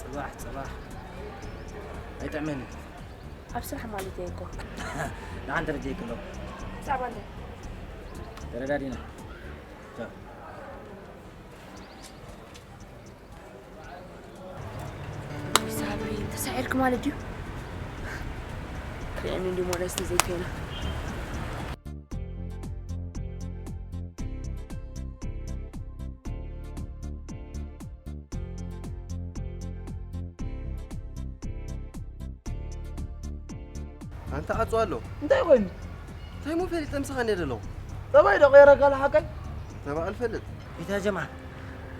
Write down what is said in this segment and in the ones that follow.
ጽባሕ ጽባሕ ኣይጥዕመኒ። ኣብ ስራሕ ማለት እየ እኮ። ንዓን ተረዲእኪ ኣሎ። ብዛዕባ እንታይ? ተረዳዲና። ቻው። ሳብሪ፣ ተሳዒርክ ማለት ድዩ? ክርእየኒ እንዲ ሞለስ ተዘይኮይና። ኣንታ ዓጽዋ ኣሎ። እንታይ ኮይኑ? እንታይ እሞ ፈሊጠ ምሳኻ እንድየ ዘለኹ? ጠባይ ዶ ቀይረካ ኣሎ ሓቀይ? ተባዕ ኣልፈልጥ። ኢታ ጀምዓ፣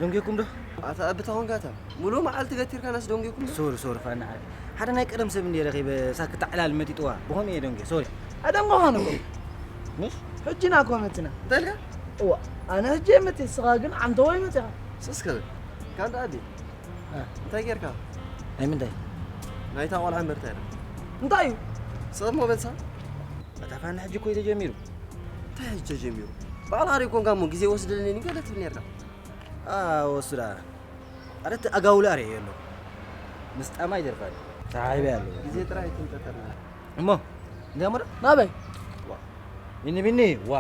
ደንጌኩም ዶ? ኣታ ኣቢ ተኾንካ እታ ሙሉእ መዓልቲ ገቲርካናስ ደንጌኩም ዶ? ሶሪ፣ ሶሪ፣ ፋና ዓቢ። ሓደ ናይ ቀደም ሰብ እንድየ ረኺበ፣ እሳ ክተዕላል መጢጥዋ። ብኸምኡ እየ ደንጌ፣ ሶሪ። ኣደንጎኻን እኮ። ምሽ? ሕጂ ኢና እኮ መጺና። እንታይ ኢልካ? እዋ፣ ኣነ ሕጂ እየ መጺእ፣ ንስኻ ግን ዓንተቦይ መጺኻ። ስስ ክብል። ካንታ ኣቢ። እ። እንታይ ጌርካ? ናይ ምንታይ? ናይታ ቆልዓ ምርታ ኢላ። እንታይ እዩ? ሰብ ሞ በልሳ? ኣታ ፋና ሕጂ እኮ እዩ ተጀሚሩ። እንታይ ሕጂ ተጀሚሩ? ባዕልኻ ዶ ኣይኮንካ እሞ ግዜ ወስደለኒ ገለ ትብል ኔርካ? ኣ፣ ወስዳ። ኣረ እቲ ኣጋውላ ኣርእዮ ኣሎ። ምስ ጣማ ይደርፋል። ተሓይበ ኣሎ። ግዜ ጥራይ ኣይትንጠጠልና። እሞ፣ እንታይ እሞ ዶ? ናበይ? ዋ። ቢኒ፣ ቢኒ፣ ዋ።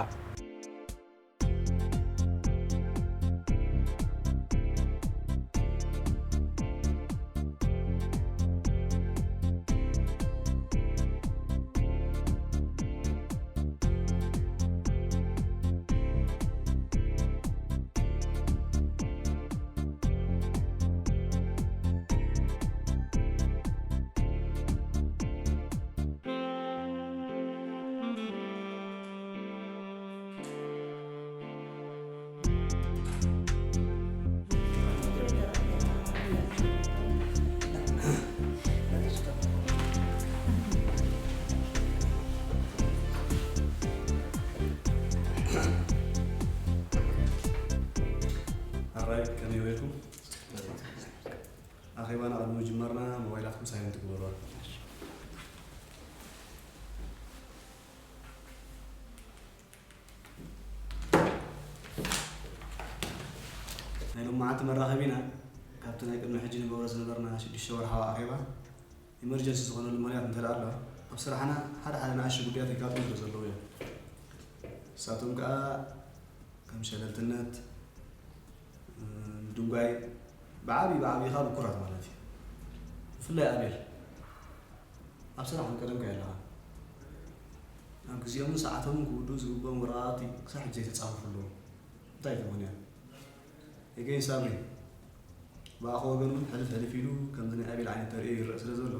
ኣራይ፣ ከመይ ውዒልኩም? ኣኼባና ቅድሚ ምጅማርና ሞባይላትኩም ሳይለንት ግበሩዋ። ናይ ሎማዓንቲ መራኸቢና ካብቲ ናይ ቅድሚ ሕጂ ንገብሮ ዝነበርና ሽዱሽተ ወርሓዊ ኣኼባ ኢመርጀንሲ ዝኾነሉ ምኽንያት እንተ ደኣ ኣሎ፣ ኣብ ስራሕና ሓደ ሓደ ንኣሽቱ ጉዳያት የጋጥሙ ስለ ዘለዉ እዮም። ንሳቶም ከኣ ከም ሸለልትነት፣ ምድንጓይ፣ ብዓብዪ ብዓብዪ ከኣ ብኩራት ማለት እዩ። ብፍላይ ኣቤል፣ ኣብ ስራሕ ክንቀደምካ ኣለኻ። ኣብ ግዜኦምን ሰዓቶምን ክውድኡ ዝግብኦም ወረቓቕቲ ክሳብ ሕጂ ዘይተጻፈፉ ኣለዉ። እንታይ እዩ እቲ ምኽንያት? ኤገይን ሳብሪ፣ ብኣኸ ወገን እውን ሕልፍ ሕልፍ ኢሉ ከምዚ ናይ ኣቤል ዓይነት ተርእዮ ይረአ ስለ ዘሎ፣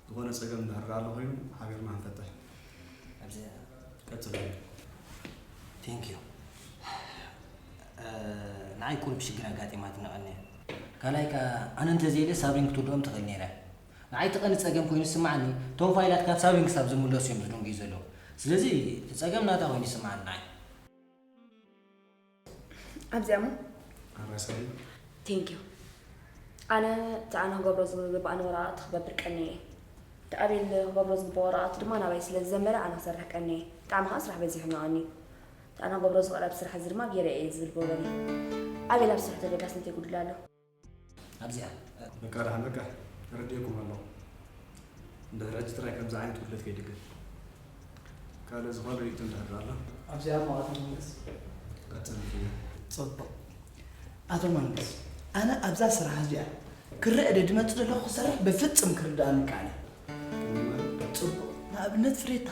ዝኾነ ጸገም እንድሕር ደኣ ኣሎ ኮይኑ ሓቢርና ክንፈትሕ። ኣብዚ ቀጽል። ቴንክ ዩ። እ፣ ንዓይ ቁሩብ ሽግር ኣጋጢማትና ቀንያ። ካልኣይ ከኣ ኣነ እንተዘይለ ሳብሪን ክትውድኦም ትኽእል ነይራ። ንዓይ እቲ ቀንዲ ጸገም ኮይኑ ዝስምዓኒ፣ እቶም ፋይላት ካብ ሳብሪን ክሳብ ዝምለሱ እዮም ዝድንጉዩ ዘለዉ። ስለዚ እቲ ጸገም ናታ ኮይኑ ይስምዓኒ ንዓይ። ኣብዚኣ እሞ ኣራይ ሳብሪን። ቴንክ ዩ። ኣነ እቲ ኣነ ክገብሮ ዝግባእኒ ወረቓቕቲ ክገብር ቀንየ እየ። እቲ ኣቤል ክገብሮ ዝግባእ ወረቓቕቲ ድማ ናባይ ስለ ዝዘንበለ ኣነ ክሰርሕ ቀንየ እየ። ብጣዕሚ ከኣ ስራሕ በዚሑና ቀንዩ። እቲ ኣነ ክገብሮ ዝኽእል ኣብ ስራሕ እዚ ድማ ገይረ እየ ዝብል ብወገነይ። ኣቤል ኣብ ስርሑ ተገዳስነት የጉድል ኣሎ። ኣብዚኣ። በቃ ደሓን በቃ ተረዲኤኩም ኣለኹ። እንድሕር ሕጂ ጥራይ ከምዚ ዓይነት ጉድለት ከይድገም። ካልእ ዝኾነ ርእይቶ እንድሕር ኣሎ? ኣብዚኣ እሞ ኣቶ መንግስ። ቀጽል ኪነ። ጽቡቕ። ኣቶ መንግስ፣ ኣነ ኣብዛ ስራሕ እዚኣ ክረአ ዶ ድመጽእ ዘለኹ ክሰርሕ ብፍጽም ክርድኣኒ ይከኣል። ጽቡቕ። ንኣብነት ፍሬታ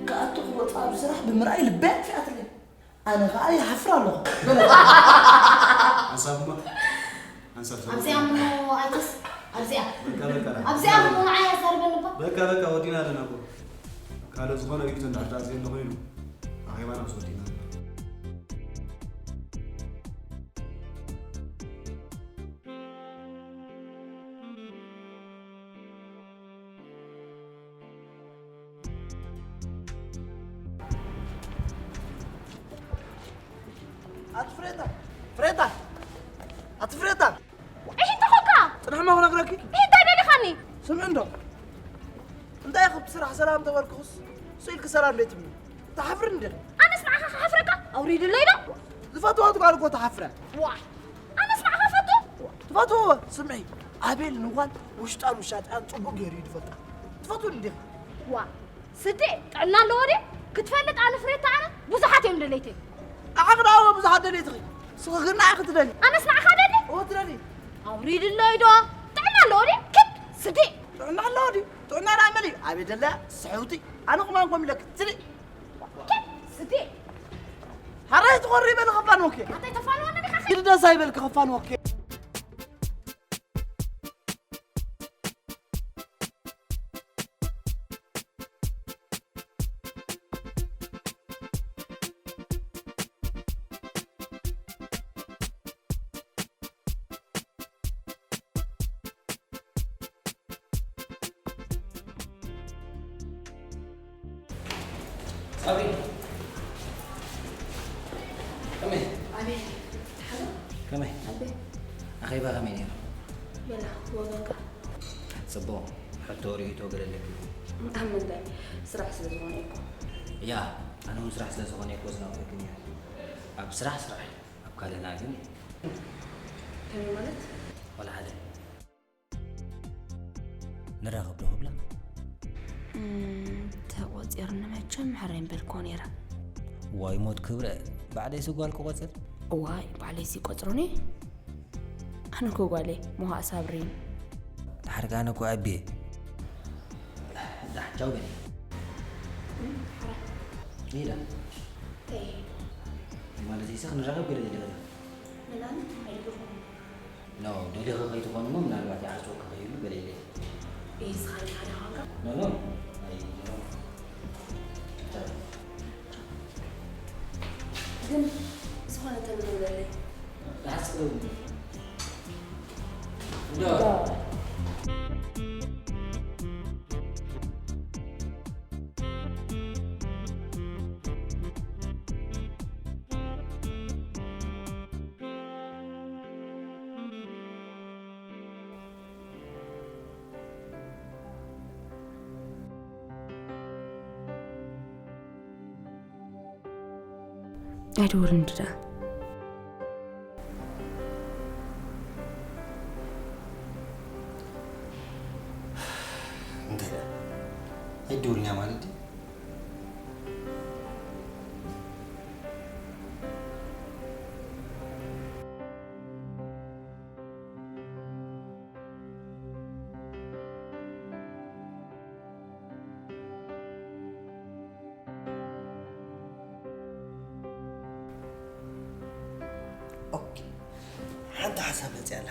ክኣቱ ክወጽእ ኣብ ስራሕ ብምርኣይ ልበይ ኣጥፊኣትለይ። ኣነ ኸኣ ይሓፍር ኣለኹ። በለት። ኣብዚኣ እሞ ኣይኮስ ኣብዚኣ በቃ በቃ ኣብዚኣ እሞ ንዓይ ኣዛርበኒ እባ። በቃ በቃ ወዲና ኣለና እኮ። ካልእ ዝኾነ ሪኢቶ እንዳሕዳእ ዘየለ ኮይኑ ኣኼባና ምስ ወዲና። ኣቲ ፍሬታ፣ ፍሬታ፣ ኣቲ ፍሬታ። እሺ እንተ ኾንካ። ጽንሕ እሞ ክነግረኪ። እሺ እንታይ ደሊኻኒ? ስምዒ እንዶ። እንታይ ኢኺ ብስራሕ ሰላም ተበልኩኽስ ስኢልኪ ሰላም ዘይትብሊ? ትሓፍሪ እንዲኺ? ኣነስ ንዓኻ ክሓፍረካ? ኣውሪድለይ ዶ? ዝፈትዎ ጓል እኮ ትሓፍረ። ዋ፣ ኣነስ ንዓኻ ፈቱ? ትፈትዎ? ስምዒ፣ ኣቤል ንጓል ውሽጣን ውሻጥኣን ጽቡቕ ገይሩ እዩ ዝፈልጦ። ትፈትውኒ እንዲኺ? ዋ፣ ስዴ፣ ጥዕና ኣለዎ ድዩ? ክትፈልጥ ኣነ ፍሬታ ኣነ ብዙሓት እዮም ደለይተይ። ንዓኺ ደኣ እወ ብዙሓት ደለይትኺ። ንስኺ ግን ንዓይ ክትደሊ። ኣነስ ንዓኻ ደሊ? እወ ትደሊ። ኣውሪድለይ ዶ? ጥዕና ኣለዎ ድዩ? ክድ፣ ስዴ። ጥዕና ኣለዎ ድዩ? ጥዕና ደኣ መን እዩ? ኣቤል ደለያ፣ ስሕውቲ። ኣነ ቁማን ኮም ኢለኪ። ስዲ። ክድ፣ ስዴ። ሓራይ ትኾሪ በሊ ኸፋን ወኬ። ኣታይ ተፋንወኒ ዲኻ? ግዲ ደስ ኣይበልኪ ኸፋን ወኬ። ሳቢ፣ ከመይ? ኣቤት፣ ሓሎ? ከመይ? ኣቤት። ኣኼባ ከመይ ነይሩ? በላ፣ ወገንካ? ጽቡቕ። ሕቶ ርእይቶ ገለ ኣለኪ? ኣብ ምንታይ? ስራሕ ስለ ዝኾነ እኮ። ያ፣ ኣነ እውን ስራሕ ስለ ዝኾነ እኮ ዝናፍቀኪ ነይረ። ኣብ ስራሕ ስራሕ፣ ኣብ ካልእና ግን። ከመይ ማለት? ዋላ ሓደ። ንራኸብ ዶ ክብላ? እም፣ ተቖጺርኒ መቸም ሕራይ ምበልክዎ ነይረ። ዋይ ሞት ክብረ፣ ባዕለይሲ ጓል ክቖጽር? እዋይ፣ ባዕለይሲ ይቆጽሮኒ? ኣነ እኮ ጓለይ፣ ሞሃእ ሳብሪን። ድሓር ከኣ ኣነ እኮ ኣቤ። ዳሕ፣ ቻው በሊ። እም፣ ሕራይ። ይዳ። ተይ። ማለት ይስኽ ንራኸብ ገለ ገለ። ንላን ኣይልኩም። ኖ፣ ደሊኺ ከይትኾኒ እሞ ምናልባት ይዓጽወኪ ከይህሉ ገለ ኢለ። ኢሂ፣ ንስኻ ዲኻ ደኣ ዋንካ? ኖ፣ ኖ። ኣይ፣ ኖ። ግን ዝኾነ ተልምዶ ዘለኒ። ደሓን ስቕ በሉ። እንዶ። ኣይደውልን ድዳ። እንታይ ደኣ? ኣይደውልንያ ማለት ድዩ? ኦኬ፣ ሓንቲ ሓሳብ መፅያ ኣላ።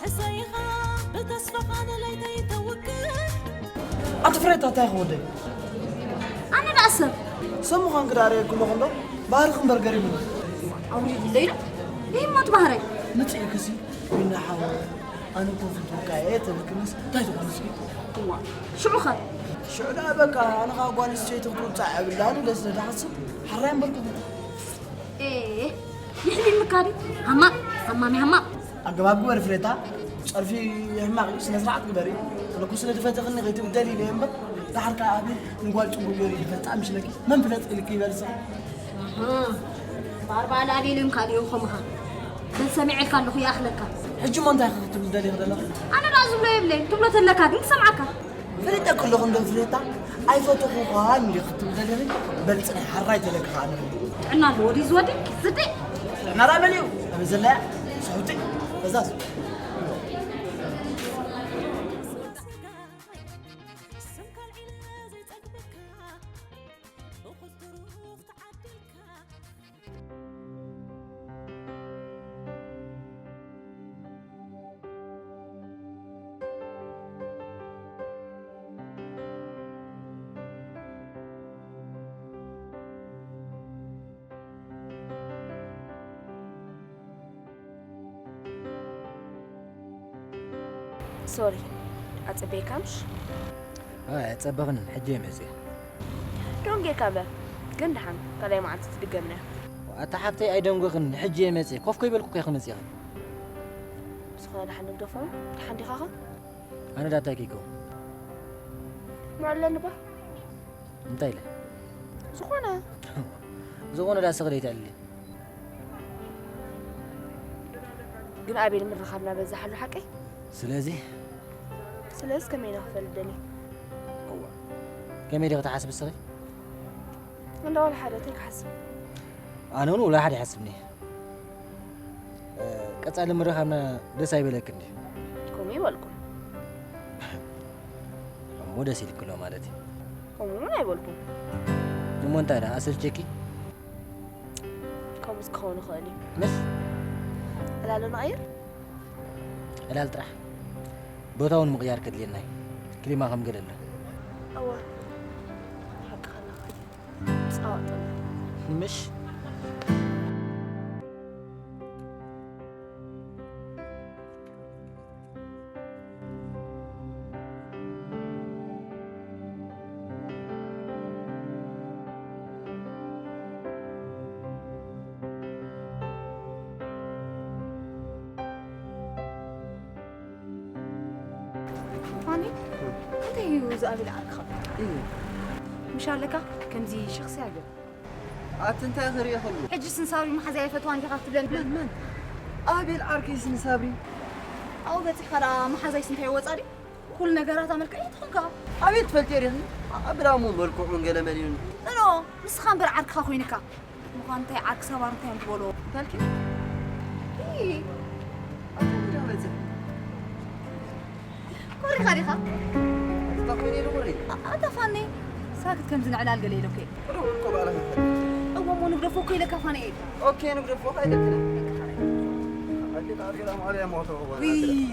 እሰይኻ ብተስፋኻ ንለይተይ ተውክል። ኣቲ ፍሬታ እንታይ ክወደይ ኣነ ደኣ ሰብ ሰብ ምዃንኪ ደኣ ርእየኪ ኣለኹ እንዶ ባህርኺ እምበር ገሪሙኒ ኣውሪድለይ ዶ ይህሞት ባህረይ ንጽእክሲ ዊና ሓወ ኣነ እኮ ፍትውካ እየ ተልክንስ እንታይ ዝኾነ እስኪ እዋ ሽዑኸ ሽዑ ደኣ በቃ ኣነ ኸዓ ጓል ኣንስተይቲ ክትውጻዕ የብላን ኢለ ስለ ዝሓስብ ሓራይ እምበር ክብል ኤ ይሕሊልካ ድዩ ሃማቕ ሃማሚ ሃማቕ ኣገባብ ግበር ፍሬታ ጸርፊ ሕማቕ እዩ ስነ ስርዓት ግበሪ ኣለኩ ስለ ዝፈተኽኒ ከይትብደል ኢለ እምበር ደሓር ከኣ ኣቤል ንጓል ጽቡቕ ገይሩ ይፈልጣ ምሽለኪ መን ፍለጥ ኢልኪ ይበልጽ ባርባ ላቤልን ካልእን ከምኻ በል ሰሚዐልካ ኣለኹ ይኣኽለካ ሕጂ እሞ እንታይ ክትብል ደሊኺ ዘለኺ ኣነ ደኣ ዝብሎ የብለይን ትብሎ ተለካ ግን ክሰምዓካ ፈሊጠ ከለኹ እንዶ ፍሬታ ኣይፈተኹኻን እንዲ ክትብል ደሊኺ በል ጽናሕ ሓራይ ተለካ ከኣ ንርኢ ጥዕና ኣለዎ ድዩ ዝወዲ ዝዲ ጥዕና ደኣ መን እዩ ኣበይ ዘላ እያ ስሑቲ እዛስ ስምካ ኣልዒለ ዘይጸግበካ ብኹትሩፍ ተዓዲልካ ሶሪ ኣጸበይካ ምሽ ኣይ ኣይጸበኽንን ሕጂ እየ መጽየ ደንጌካ እምበር ግን ደሓን ካልኣይ መዓልቲ ትድገምና ኣታ ሓፍተይ ኣይደንጎኽን ሕጂ እየ መጽየ ኮፍ ከይበልኩ ከ ክመጽእ ኢኺ ዝኾነ ደሓን ንግደፎ ደሓን ዲኻ ኸ ኣነ ዳታይ ከይከው ምዕለኒ ባ እንታይ ኢለ ዝኾነ ዝኾነ ዳስኺ ደይትዕልሊ ግን ኣቤል ምርኻብና በዛሓሉ ሓቀይ ስለዚ ስለዚ ከመይ ኢና ክፈልጥ ደልየ እዋ ከመይ ዲኺ ትሓስብ እስኺ እንዳ ዋላ ሓደ እንታይ ክሓስብ ኣነ እውን ውላ ሓደ ይሓስብኒ ቀጻሊ ምርኻብና ደስ ኣይበለክን ድዩ ከምኡ ይበልኩም እሞ ደስ ኢልክሎ ማለት እዩ ከምኡ እውን ኣይበልኩም እሞ እንታይ ደኣ ኣሰልቸኪ ከምኡስ ክኸውን ይኽእል እዩ ምስ ዕላሉ ንቐይር ዕላል ጥራሕ ቦታ እውን ምቕያር ከድልየና እዩ ክሊማ ከም ገለ ኣሎ እወ ሓቅኻ ኣለኻ ጻወጥ ምሽ ፋኒ እንታይ እዩ ዝኣብል ዓርክኻ ምሽ ኣለካ ከምዚ ሸኽሲ ኣይገብ ኣቲ እንታይ ክርኢ ከሉ ሕጂ ስንሳብሪ መሓዛ ይፈትዋ እንዲኻ ክትብለኒ መን ኣቤል ዓርከይ ስንሳብሪ ኣብኡ በፂሕካ ደኣ መሓዛይስ እንታይ ይወፃ ድዩ ኩሉ ነገራት ኣመልክዐ ትኾንካ ኣቤል ትፈልጥዮ ዲኺ ኣብራሙ መልክዑን ገለ መሊኡን ኖ ንስኻ እምበር ዓርክኻ ኮይንካ ምዃን እንታይ ዓርክ ሰባር እንታይ እዮም ዝበልዎ በልኪ ኮሪኻ ዲኻ ኣታ ፋኒ ሳክት ከምዚ ንዕላል ገለ ኢለኩ እወ እሞ ንግደፎ እኮ ኢለካ ፋኒ ኦኬ ንግደፎ ኣይደክነ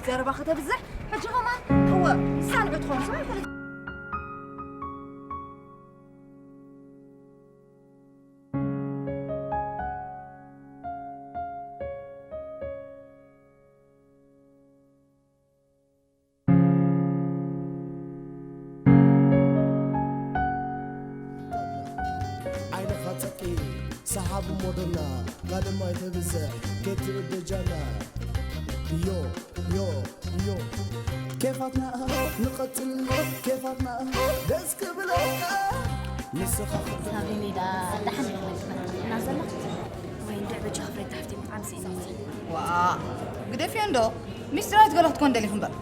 ዘረባ ከተብዝሕ ሕጂ ኸማን እወ ንሳ ንዑ ትኾን ሰው ኣይኮነ ዓይንኻ ጸቂ ሰሓብ ሞደና ካልእ ማይ ተብዝሕ ከትእደጃና ዮ ዮ ዮ ኬፋትና ንቐጽል ኬፋትና ደስ ክብለካ ንስኻ ሳብሪኒ ደኣ ደሓን ዶ መልክና ትብልና ዘላ ወይ እንድዕ በጃ ክፍረታ ሃፍቲ ዓምሲ ኢና ዋ ግደፍዮ እንዶ ሚስትራዊት ገሎ ክትኮን ደሊኹ እምበር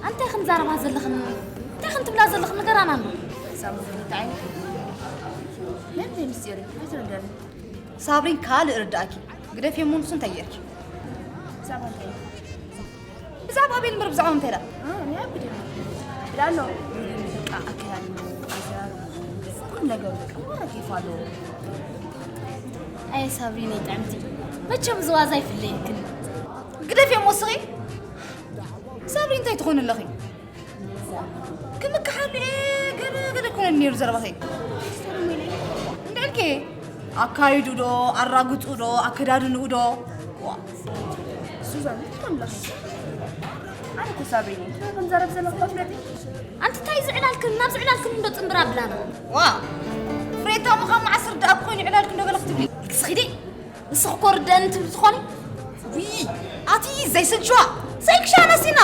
ኣንታይ ክንዛረባ ዘለኽን እንታይ ክንትብላ ዘለኽን ንገራና እንዶ ሳሙን እንታይ ዓይነት መን እንታይ ምስጢር እዩ ኣይተረዳኒ ሳብሪን ካልእ ርዳእኪ ግደፍዮ እሞ ንሱ እንታይ ጌርኪ ብዛዕባ እንታይ እዩ ብዛዕባ ኣቤል ምርብ ብዛዕባ እንታይ ዳ ብላሎ በቃ ኣከዳድና ኣዘራርባ ኩሉ ነገሩ በቃ ማራ ኬፍ ኣለዎ ኣየ ሳብሪነይ ጥዕምቲ መቸም ዝዋዛ ይፍለየክን ግደፍዮ እሞ ስኺ ሳብሪ እንታይ ትኾኒ ኣለኺ? ክምክሓሉ እየ፣ ገለ ገለ ኣይኮነን ነይሩ ዘረባኺ። እንድዕልኪ ኣካይዱ ዶ ኣራግጹ ዶ ኣከዳድንኡ ዶ? ዋ። ሱዛን እንታይ ኣለኺ? ኣነ እኮ ሳብሪ ነኝ። እንታይ ከም ዘረብ ዘለኹ ትፈልጢ? ኣንቲ እንታይ ዝዕላልክን ናብ ዝዕላልክን እንዶ ጽንብራ ብላና። ዋ። ፍሬታ ምዃን መዓስር ደኣ ኮይኑ ይዕላልክ እንዶ ገለ ክትብሊ። ክስኺዲ ንስኺ እኮ ርደአኒ ትብሊ ትኾኒ? ውይ፣ ኣቲ ዘይስልችዋ፣ ዘይክሻ መሲና።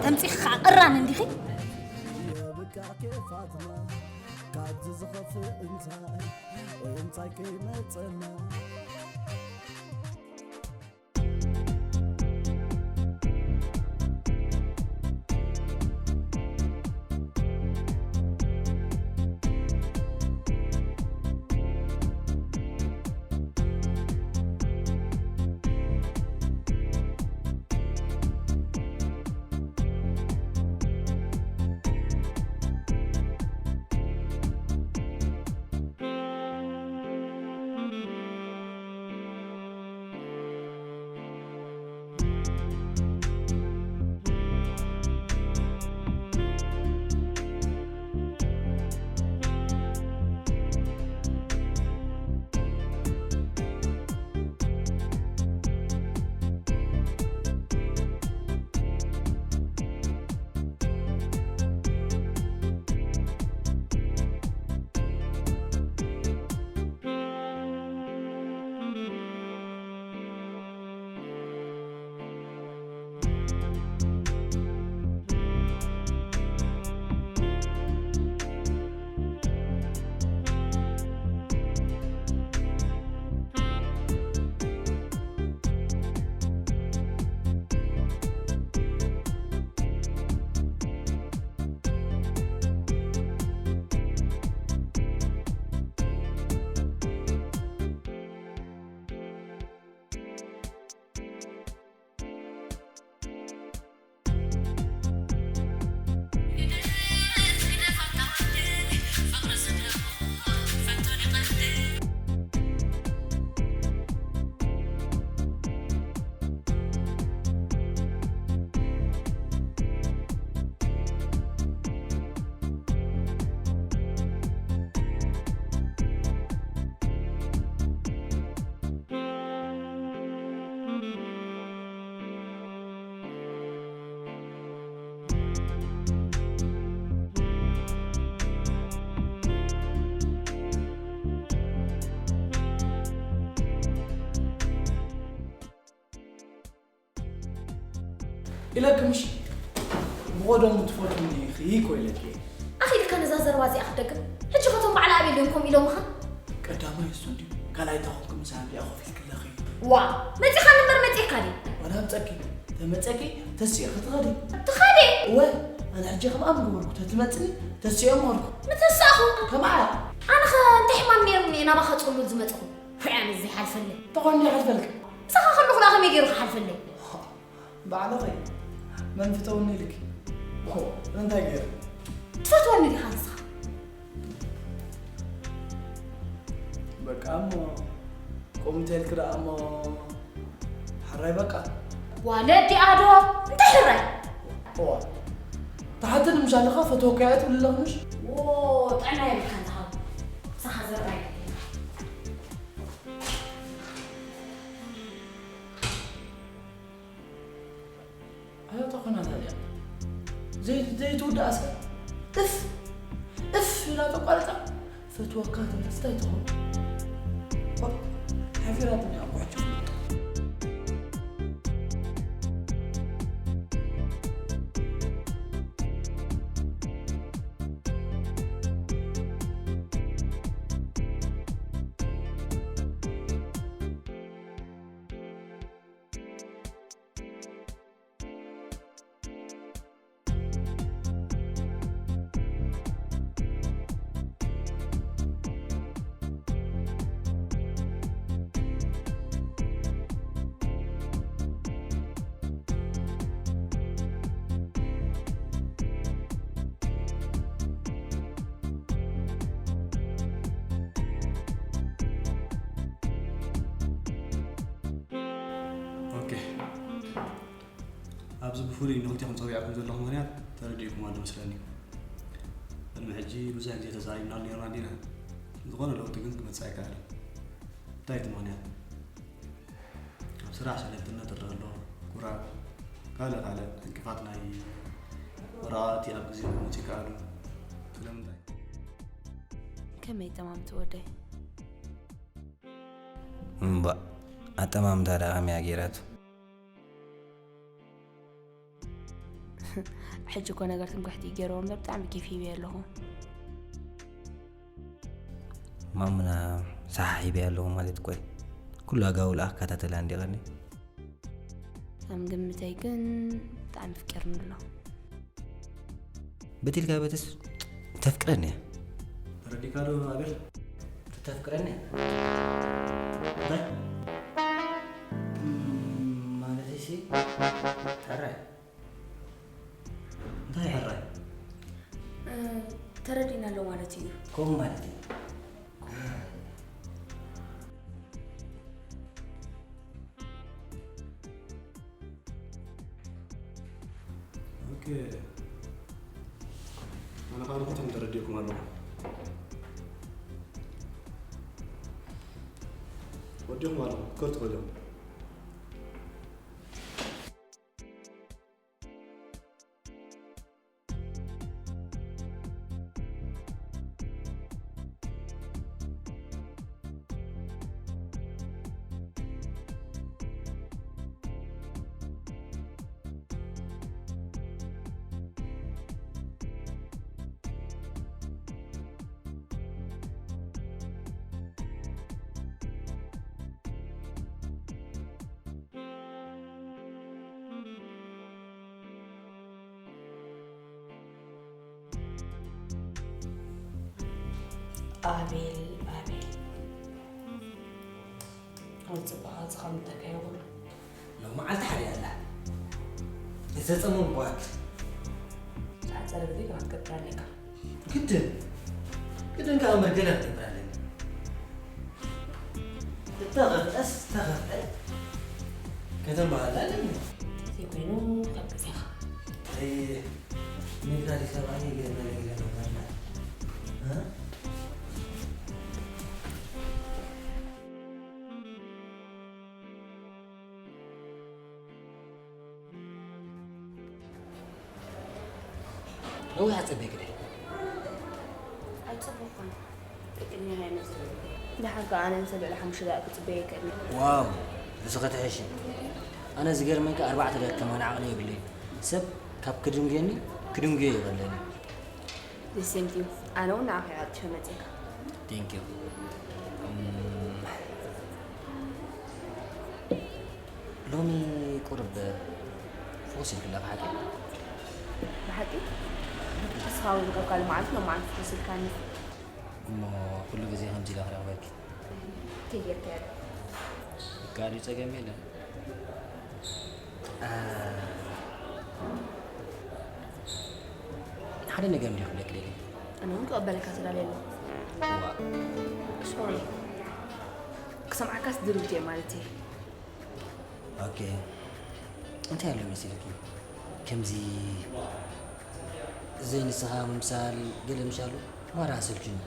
ተምጺኺ ኸዓ ቅራን እንዲኺ። የብቃ ክፋትና፣ ካብዚ ዝኸፍእ እንታይ፣ እንታይ ከይመጸና። ኢለኪ ምሽ ብቐደሙ ትፈትውኒ ኢኺ እኮ ኢለኪ። ኣኺ ኢልካ ነዛ ዘረባ እዚኣ ክትደግም? ሕጂ ከቶም ባዕላ ኣበይ ኣለዮም ከምኡ ኢሎምኻ? ቀዳማይ እሱ እንድዩ፣ ካልኣይ ተኾንኩ ምሳና እንድያ ኮፍ ኢልክለኺ። ዋ፣ መጺኻኒ እምበር መጺእካ ድየ? ዋላ ምጸኪ፣ ተመጸኪ ተሲእኺ ትኸዲ። ትኸዲ? እወ፣ ኣነ ሕጂ ከምኣ ምገበርኩ፣ ተትመጽኒ ተሲኦ ምኸድኩ። ምተሳእኹ? ከምኣ። ኣነኸ እንታይ ሕማም ነይሩኒ እየ ናባኻ ጽሉል ዝመጽኹ? ውዕያነ ዘይሓልፈለይ። ተኾይኑ ይሓልፈልኪ። ምሳኻ ከለኹ ደኣ ከመይ ገይሩ ክሓልፈለይ? ባዕልኺ መን ፍተውኒ ኢልኪ? ኦ፣ እንታይ ገይረ? ትፈትወኒ ዲኻ ንስኻ? በቃ እሞ፣ ከምኡ እንተልኪ ደኣ እሞ፣ ሕራይ በቃ። ዋለ ኣዲኣ ዶ? እንታይ ሕራይ? እዋ፣ ተሓተኒ ምሽ ኣለኻ፣ ፈተወካ እያ ትብሊ ኣለኺ ምሽ? ዎ፣ ጥዕና የብልካን ዝሃቡ። ምሳኻ ዘረባ የብለይን። ኣዮ ተኾና ታዲያ። ዘይ-፣ ዘይትውዳእ እስከ። እፍ! እፍ! ኢላ ተቋርጻ። ፈትወካ ትብል እንታይ ትኸውን? ኦ፣ ሓፊራትኒ ኣቋጭ። ኣብዚ ብፍሉይ ንኽልቴኹም ጸዊዐኩም ዘለኹ ምኽንያት ተረዲእኩም ኣሎ መስለኒ። ቅድሚ ሕጂ ብዙሕ ግዜ ተዛሪብናሉ ነይርና ዲና? ዝኾነ ለውጢ ግን ክመጽእ ኣይከኣለን። እንታይ እቲ ምኽንያት? ኣብ ስራሕ ሸለልትነት ይረአ ኣሎ፣ ቁራብ፣ ካልእ ካልእ ዕንቅፋት ናይ ወረቓቕቲ ኣብ ግዜ ክመጹ ይከኣሉ። ስለምንታይ? ከመይ ጠማምቲ ወደይ? እምባእ፣ ኣጠማምታ ደኣ ከመያ ገይራቱ? ሕጂ እኮ ነገር ትምክሕቲ ገይርዎ እምበር ብጣዕሚ ኬፍ ሂበ ኣለኹ። ማሙና፣ ሰሓሕ ሂበ ኣለኹ ማለት እኮ እዩ። ኩሉ ኣጋውልኣ ክከታተላ እንዲ ቀኒ። ከም ግምተይ ግን ብጣዕሚ ፍቅርኒ ኣሎ። በቲልካ በትስ ተፍቅረኒ እያ። ተረዲእካ ዶ ኣቤል? ተፍቅረኒ እያ? እንታይ? እም፣ ማለተይ ሲ ሕራይ። እንታይ ሕራይ? ተረዲእና ኣሎ ማለት እዩ። ከምኡ ማለት እዩ። ኦኬ። ኣነ ካልኦት ተረዲእኩም ኣለኹ። ወዲኹም ኣለኹ። ክትከዱ ትኽእሉ ኢኹም። ኣቤል ኣቤል ኣንጽባኻ ዝኸምተካ ይኹን ሎሚ መዓልቲ ሓዲኣ ኣላ። ዘጸመምኳት ዝሓጸረ ግዜ ግራት ክትገብር ኣለካ። ግድን ግድን ከኣ እምበር ገለ ክትገብር ኣለኒ። እተኸፍአስ ተኸፍአ ከተንባሃላ ኣለኒ። ዘይኮይኑ ካብ ገዛኻ ኣይ፣ ንግዳዲ ሰብኣይ ገለ ገለ ገለ ገለ። እ? ነዊሕ ኣጸበይ ግደ። ኣይጽቡቕን። ቅድሚ ሃይመት ደሓር ከኣ ኣነ ንሰብ ልዕሊ ሓሙሽተ ደቂቕ ክጽበየ ይክእል። ዋው፣ እዚ ኸትሕሺ። ኣነ ዝገርመካ ኣርባዕተ ደቂቕ ከማን ዓቕሊ የብለይን። ሰብ ካብ ክድንጉየኒ ክድንጉዮ ይቐለኒ። The same thing። ኣነ እውን ንዓኻ እየ ቀልጢፈ መጺእካ። Thank you። እም፣ ሎሚ ቁርብ ፍኹስ ኢልክላ ብሓቂ። ብሓቂ ተስፋ እውን ካብ ካልእ መዓልቲ ናብ መዓልቲ ትወስድካኒ። እሞ ኩሉ ግዜ ከምዚ ኢለ ክረኽበኪ። ከይጌርካዮ ዶ? ካልእ ጸገም የለን። ኣ፣ ሓደ ነገር እንዲሁ ክብለኪ ደልየ። ኣነ እውን ክቐበለካ ተዳልየ ኣለኹ። ዋእ። ሶሪ። ክሰምዓካስ ድልውቲ እየ ማለት እየ። ኦኬ። እንታይ ኣሎ መሲልኪ? ከምዚ ዘይንስኻ ምምሳል ገለ ምሽ ኣሎ? ማራ ኣሰልችኒ።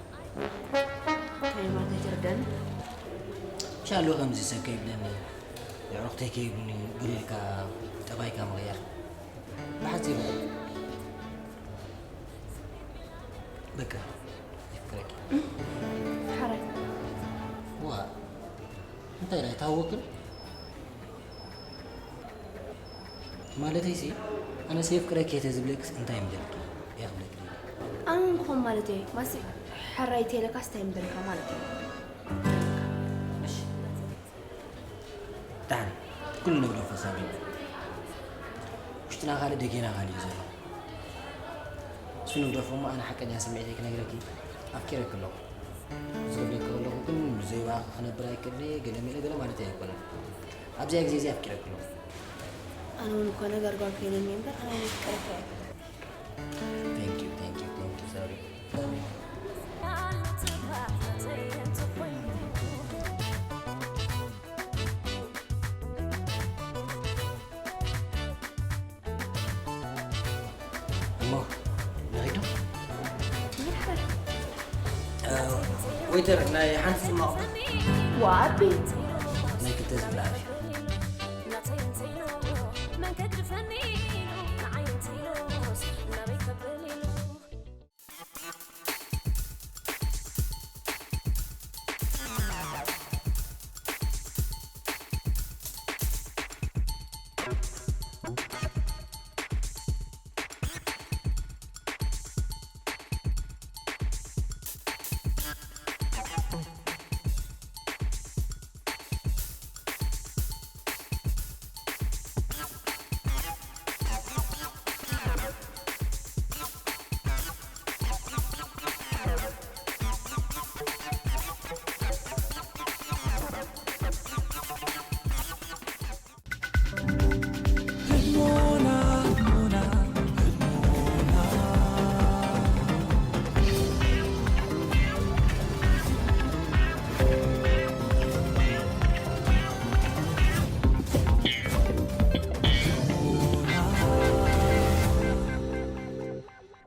እንታይ ማለት ኣይተረዳኒ። ምሽ ኣሎ ከምዚ ሰብ ከይብለኒ፣ የዕሩኽተይ ከይብሉኒ፣ ገለ ኢልካ ጠባይካ ምቕያር። ብሓጺሩ በቃ የፍቅረኪ። ሓራይ። ዋ፣ እንታይ ኢላ ኣይተሃወክን? ማለተይሲ ኣነስ የፍቅረኪ እየ ተዝብለክስ እንታይ ምደልኪ እየ ክብለኪ። ኣነ እውን ክኾን ማለት እየ። ማሲ ሓራይ ተይለካስ እንታይ ምበልካ ማለት እዩ። እሺ፣ ደሓን ኩሉ ንግደፎ ሳሚና። ውሽጥና ካልእ ደጌና ካልእ እዩ ዘሎ። እሱ ንግደፎ እሞ ኣነ ሓቀኛ ስምዒተይ ክነግረኪ ኣፍቂረኪ ኣለኹ። እዚ ክብለኪ ከለኹ ግን ብዘይ ብኣኺ ክነብር ኣይክእልን እየ ገለ ሜለ ገለ ማለተይ ኣይኮነን። ኣብዚኣ ግዜ እዚኣ ኣፍቂረኪ ኣለኹ። ኣነ እውን እኮ ነገር ጓል ኮይነኒ እምበር ኣነ እውን የፍቅረካ እየ። Thank you, thank you, thank you, sorry. እሞ ንኺዶ። ወይተር ናይ ሓንቲ ጽማቕ ዋቢ ናይ ክልተ ዝብላ።